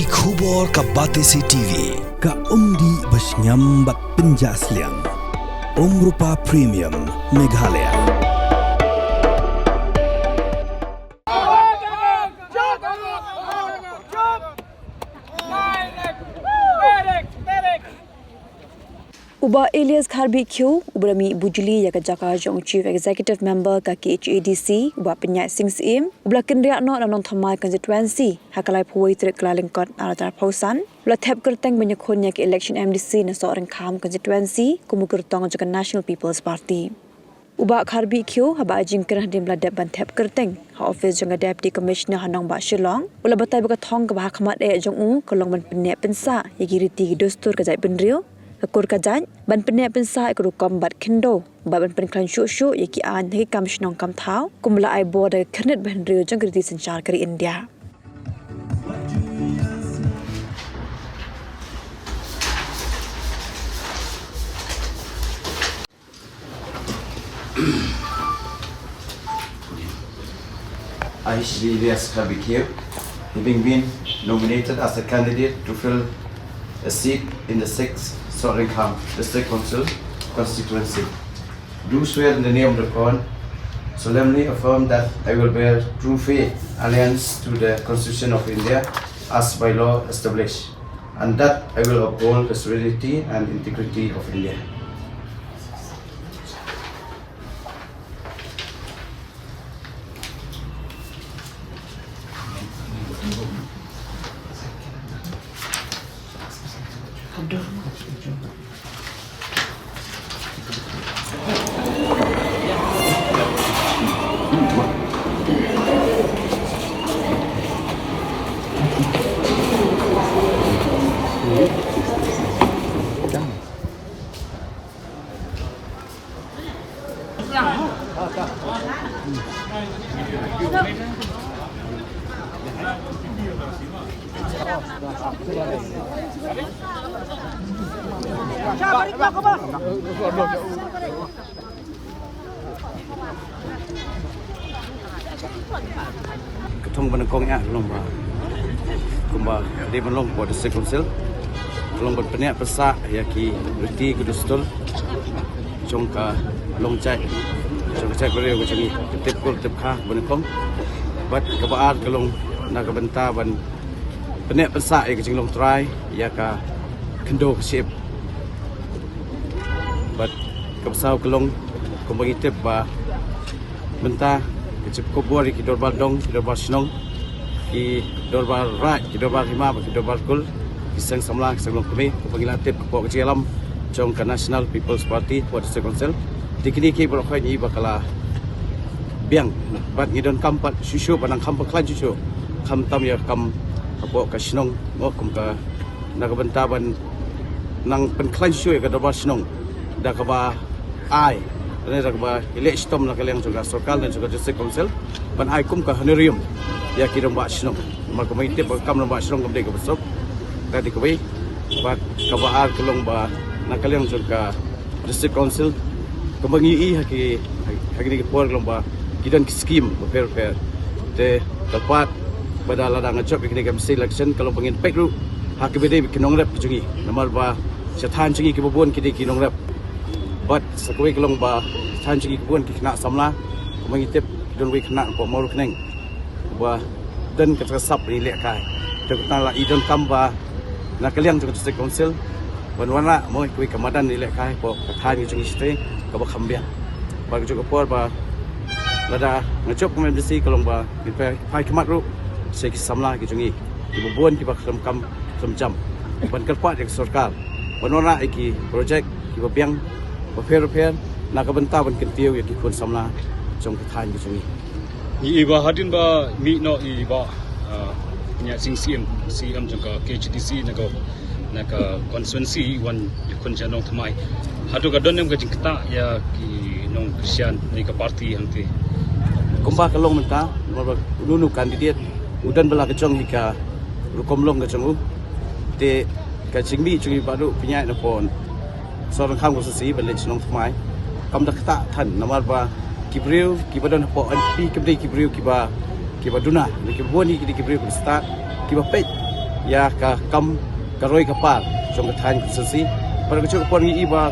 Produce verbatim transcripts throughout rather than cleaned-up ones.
Khubor ka Batesi T V, ka umdih ba shngiam bad pynjah sliang. Umrupa Premium, Meghalaya. U Bah Elias Kharbih Khiu, uba la mih bujli ïa ka jaka jong u Chief Executive Member ka K H A D C, u Bah Pynïaid Sing Syiem, uba la kynriah noh na Nongthymmai Constituency ha ka laiphew wei tarik Kyllalyngkot arhajar arphew san, u la thep kyrteng ban ïakhun ïa ka election M D C na Sohryngkham Constituency kum u kyrtong jong ka National People's Party. U Bah Kharbih Khiu, haba ai jingkren hadien ba la dep ban thep kyrteng ha ophis jong ka Deputy Commissioner ha nongbah Shillong, u la batai ba ka thong kaba ha khmat eh jong u ka long ban pynneh pynsah ïa ki riti ki dustur ka jaitbynriew, ka kur ka jait, ban pynneh pynsah ïa ka rukom bat khyndew bad ban pynkhlaiñ shuh shuh ïa ki aiñ ha ki kam shnong kam thaw, kumba la ai bor da ka khyrnit ba hynriew jong ka riti synshar ka ri India. I, Shri Elias Kharbih Khiu, having been nominated as a candidate to fill a seat in the sixth Sohryngkham District Council constituency, do swear in the name of the court, solemnly affirm that I will bear true faith, allegiance to the Constitution of India as by law established, and that I will uphold the sovereignty and integrity of India. Ka thong ba nyngkong ïa ka long ba, kumba dei ban long hapoh District Council, ka long ban pynneh pynsah ïa ki riti ki dustur jong ka longjaid, jong ka jaitbynriew ka jong ngi, ka tip kur tip kha ba nyngkong. Bad kaba ar ka long na ka bynta ban pynneh pynsah ïa ka jinglong trai ïa ka khyndew ka shyiap. Bad kaba saw ka long, kumba ngi tip ba mynta ka jingpynkup bor ïa ki dorbar dong, ki dorbar shnong, ki dorbar raid, ki dorbar hima bad ki dorbar kul, ki seng samla, ki seng longkmie, kumba ngi la tip hapoh ka jingïalam jong ka National People's Party hapoh District Council. Te kine ki baroh khoit ngi ba ka la biang, bad ngi donkam pat shuh shuh ban nang kham pynkhlaiñ shuh shuh, khamtam ïa ka kam hapoh ka shnong, mo, kum ka na ka bynta ban nang pynkhlaiñ shuh ïa ka dorbar shnong da kaba ai, lane da kaba ïaleh shitom na ka liang jong ka sorkar lane jong ka District Council ban ai kum ka honorarium ïa ki rangbah shnong. Namar kumba ngi tip ba ka kam rangbah shnong kam dei kaba suk. Ka dei kawei. Bad kaba ar ka long ba na ka liang jong ka District Council, kumba ngi ïohi ha ki, ha kine ki por ka long ba ki don ki skim bapher bapher. Te kyrpad ba da lada nga jop ïa kine ki M C election ka long ba ngin peit ruh ha kiba dei ki nongrep ki jong ngi. Namar ba sha thaiñ jong ngi kiba bun ki dei ki nongrep. Bad sa kawei ka long ba sha thaiñ jong ngi kiba bun ki khynnah samla, kumba ngi tip ki don wei khynnah hapoh Mawryngkneng ba don kata ka sap ban ïalehkai. Te kumta la i donkam ba na ka liang jong ka District Council ban wanrah mo ïa kawei ka madan ïalehkai hapoh ka thaiñ ka jong ngi shatei kaba kham biang. Bad ka juh ka por ba lada nga jop kum M D C ka long ba ngin phai, phai khmat ruh sha ki samla ki jong ngi kiba bun kiba khlem kam khlem jam ban kyrpad ïa ka sorkar ban wanrah ïa ki projek kiba biang bapher bapher na ka bynta ban kyntiew ïa ki khun samla jong ka thaiñ ka jong ngi. Ngi i ba hadien ba mih noh i Bah, ah, Pynïaid Sing Syiem, C E M jong ka K H A D C na ka, na ka constituency wan ïakhun sha Nongthymmai. Hato ka don ne em ka jingktah ïa ki nongkyrshan ne ka party hangtei? Kumba ka long mynta, namar ba uno uno u candidate u don ba la ka jong hi ka rukom long ka jong u. Te ka jingmih jong i Bah Duh Pynïaid na pon Sohryngkham constituency ban leit sha Nongthymmai kam da ktah than, namar ba ki briew kiba don hapoh N P P kam dei ki briew kiba, kiba duna, kiba bun hi ki dei ki briew kiba stad, kiba peit ïa ka kam ka roi ka par jong ka thaiñ constituency. Bad ha kajuh ka por ngi i ba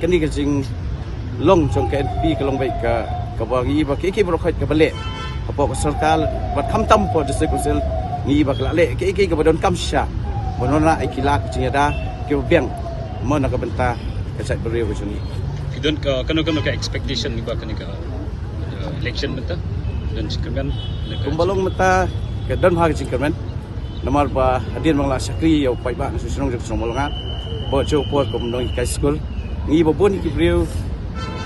kane ka jinglong jong ka N P P ka long beit ka, kaba ngi i ba kiei kiei baroh khoit kaba leh hapoh ka sorkar bad khamtam hapoh District Council, ngi i ba ka la leh kiei kiei kaba donkam shisha ban wanrah ïa ki lad ki jingïada kiba biang mo na ka bynta ka jaitbynriew ka jong ngi. Ki don ka, kano kano ka expectation lyngba kane ka, uh, election mynta? Don jingkyrmen? Kumba long mynta ka don bha ka jingkyrmen. Namar ba hadien ba nga la shakri ïa u paidbah na shnong jong ka shnong Mawlynga, bad ha kajuh ka por kum nonghikai skul, ngi i ba bun ki briew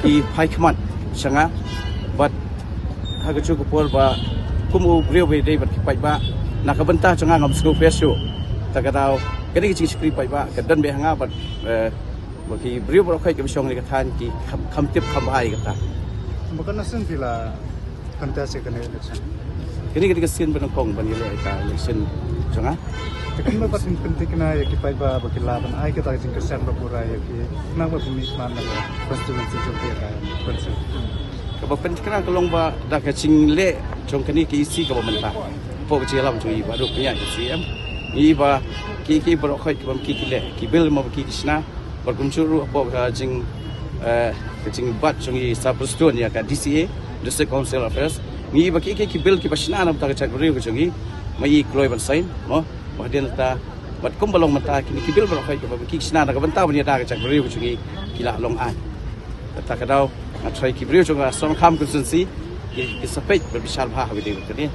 ki phai khmat sha nga. Bad ha kajuh ka por ba kum u briew ba dei bad ki paidbah, na ka bynta jong nga ngam sngewphiah shuh. Ta ka daw kane ka jingshakri paidbah ka don beit ha nga bad, eh, ba ki briew baroh khoit kiba shong ha kane ka thaiñ ki kham, kham tip kham bha ïa kata. Ba katno sien phi la contest ïa kane election? Kane ka dei ka sien ba nyngkong ban ïaleh ïa ka election jong nga. Te kumno pat phin pynthikna ïa ki paidbah ba ki lah ban ai kata ka jingkyrshan ba pura ïa phi, khnang ba phin mihpat na ka constituency jong phi, ïa ka constituency? Kaba pynthikna ka long ba da ka jingleh jong kane ka E C kaba mynta, hapoh ka jingïalam jong i Bah Duh Pynïaid, ka C E M, ngi i ba kiei kiei baroh khoit kiba ma ki ki leh, ki bill ma ba ki ki shna, bad kumjuh ruh hapoh ka jing, eh, ka jingbat jong i Sir Prestone ïa ka D C A, District Council Affairs, ngi i ba kiei kiei ki bill kiba shna na bynta ka jaitbynriew ka jong i, ma i kloi ban sign mo. Bad hadien kata, bad kumba long mynta, kine ki bill baroh khoit kiba ma ki ki shna na ka bynta ban ïada ka jaitbynriew ka jong i, ki la long aiñ. Kata ka daw nga tharai ki briew jong ka Sravan Constituency ki, ki sa peit bad bishar bha ha kaba ïadei bad kane.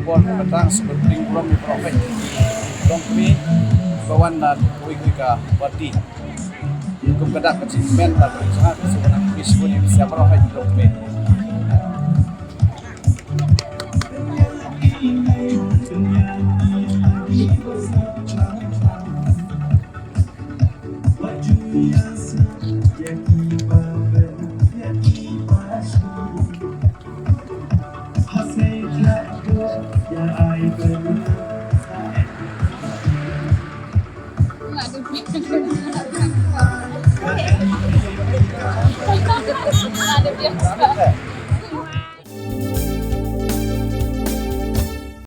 Bun ba tang sngewbha pynbor ïa baroh khoit, longkmie ba wan na kawei kawei ka party. Kum ka dak ka jingkmen ba ka jingkmen ka sngewbha pynbor ïa baroh khoit, longkmie.